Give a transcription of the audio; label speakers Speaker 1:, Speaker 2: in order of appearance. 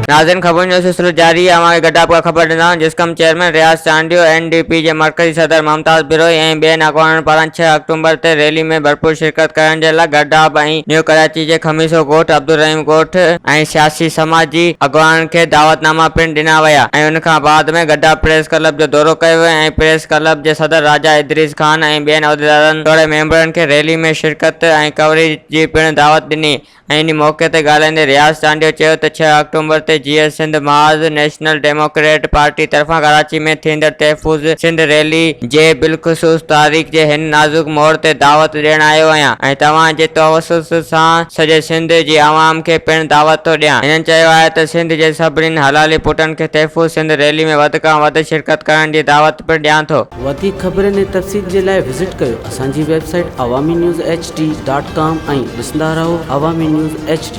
Speaker 1: ناظرين خبرن جو سلسلو جاري آهي اوهان کي گڏاپ کان خبر ڏيندا آهيون JSQM chairman Riaz Chandio N D P جي مرڪزي صدر ممتاز بروهي ۽ ٻين اڳواڻن پاران ڇهه آڪٽومبر تي ريلي ۾ ڀرپور شرڪت ڪرڻ جي لاء گڏاپ ۽ نيو ڪراچي جي خميسو ڳوٺ عبدالرحيم ڳوٺ ۽ سياسي سماجي اڳواڻن کي دعوت ناما پڻ ڏنا ويا ۽ ان کان بعد ۾ گڏاپ پريس ڪلب جو دورو ڪيو ويو ۽ پريس ڪلب جي صدر راجا ادريس خان ۽ ٻين عهديدارن توڙي ميمبرن کي ريلي ۾ شرڪت ۽ ڪوريج جي پڻ دعوت ڏني ۽ ان موقعي تي ڳالهائيندي رياض چانڊيو چيو ته ڇهه آڪٽومبر تي Jeay Sindh Mahaz national democrat party طرفان ڪراچي ۾ ٿيندڙ تحفظ سنڌ ريلي جي بالخصوص تاريخ جي هن نازڪ موڙ تي دعوت ڏيڻ آيو آهيان ۽ توهان جي توسط سان سڄي سنڌ جي عوام کي پڻ دعوت ٿو ڏيان. هنن چيو آهي ته سنڌ جي سڀني حلالي پٽن کي تحفظ سنڌ ريلي ۾ وڌ کان وڌ شرڪت ڪرڻ جي دعوت پڻ ڏيان ٿو.
Speaker 2: وڌيڪ خبرن ۽ تفصيل جي لاء وزٽ ڪيو اسان جي website Awami news H D dot com ۽ ڏسندا رهو عوامي نيوز ايڇ ڊي.